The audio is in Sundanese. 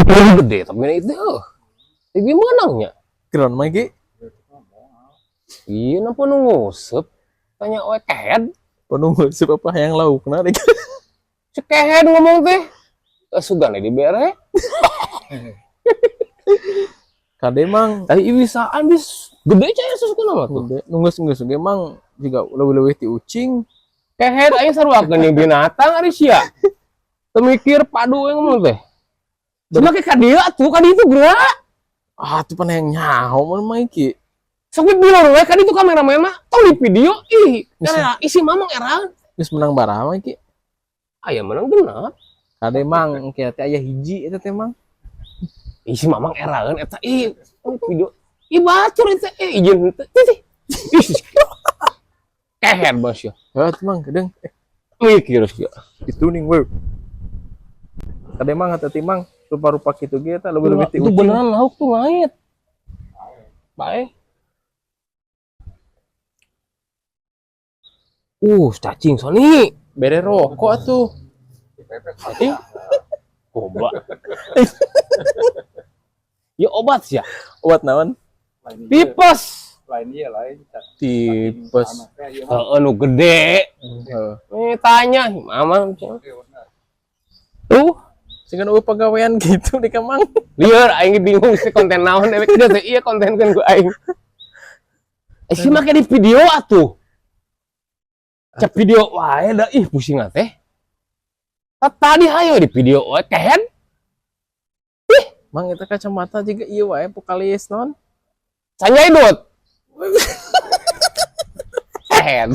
Gede tapi itu. Tapi menangnya. Keren mah ki. Iya, napa nu nguseup? Tanya we kehed. Penunggu siapa yang laukna deh. Si kehed ngomong teh. Eh, sugane dibere. Kade mang Tapi bisaan bis gede cah susukna mah tuh. gede nunggu-nunggu ge mang juga leuwih-leuwih ti ucing. Kehed aing saruakeun jeung binatang ari sia. Teu mikir padu we ngomong teh. Cuma ke ka dieu atuh, ka dieu gerak. Ah, tuh pan yang nyaho mun mah iki. Sok bilur we ka ditu kameramen mah tong di video ih. Karena isi mamang erang. Geus menang baraha mah iki. Aya menang genap. Kade mang engke teh aya hiji eta teh mang. Isi mamang eraeun eta ih tong di video. Ih batur eta ih izin teh. Ih. Kehed bos ya. Heuh tuh mang kedeung. Eh, Mikir sia. itu ning we. Kade mang eta teh mang rupa-rupa kitu ge eta leuwih-leuwih ti Itu ucing. beneran lauk tuh ngait. Bae. Cacing Sony. Bere rokok atuh. Cacing. Goblok. Ya obat sih ya. Obat naon? Tipes. Lain iya lain. Tipes. Heeh, nu gede. Heeh. Eh, tanya mama. Tuh, Sing kan eueuh pagawean gitu di kamang. Lieur aing bingung sih konten naon dewek geus teh iya kontenkeun ku aing. Eh, si make di video atuh. Cek video wae da ih pusing teh. Tadi hayo di video wae kehed. Mang eta kacamata juga ieu wae vokalis non. Sanjay Dut. Kehed.